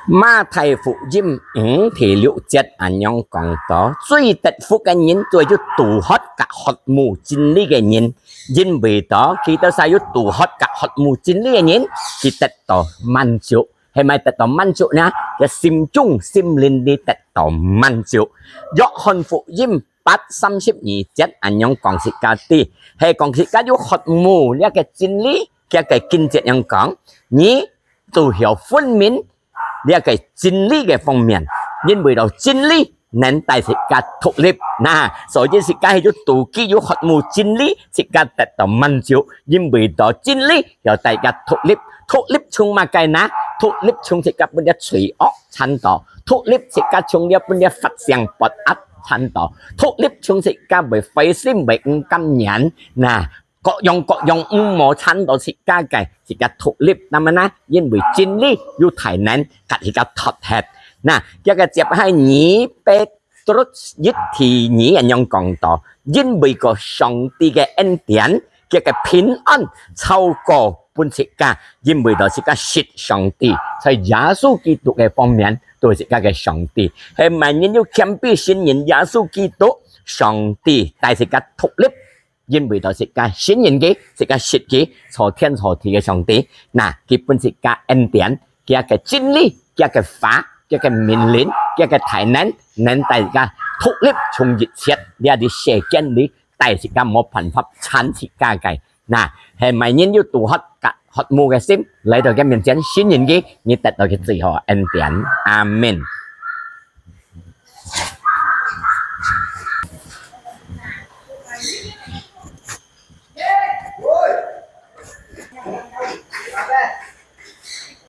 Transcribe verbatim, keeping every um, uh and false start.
馬太福音五第六節恁樣講到：最得福个人，就係有肚渴甲渴慕真理个人，因為到佢兜儕有肚渴甲渴慕真理个人，佢得到滿足。係毋係得到滿足呢？佢心中、心靈裡得到滿足。約翰福音八三十二節恁樣講自家知，係講自家有渴慕這个真理，佢个經節恁樣講：你就曉分明 這个真理个方面，因為到真理能帶自家獨立。那，所以自家係有肚飢，有渴慕真理，自家得到滿足，因為到真理曉帶自家獨立。獨立從麼个呢？獨立從自家分這罪惡纏到，獨立自家從這分這發生發壓纏到，獨立從自家會灰心會毋甘願。那， 各樣各樣毋好纏到自家个，自家獨立。那麼呢，因為真理有大能，甲自家脫忒。那，這个接下二Petrus一第二恁樣講到：因為个上帝个恩典，佢个平安超過分自家，因為到自家識上帝，在耶穌基督个方面，對自家个上帝。係麼人有謙卑信任耶穌基督，上帝帶自家獨立， 因為到自家信任佢，自家識佢，造天造地个上帝，那，佢分自家恩典，佢个真理，佢个話，佢个命令，佢个大能，能帶自家獨立從一切這兜世間裡，帶自家無辦法纏自家个。那，係麼人有肚渴、渴慕个心，來到佢面前信任佢，你得到佢最好个恩典。阿們。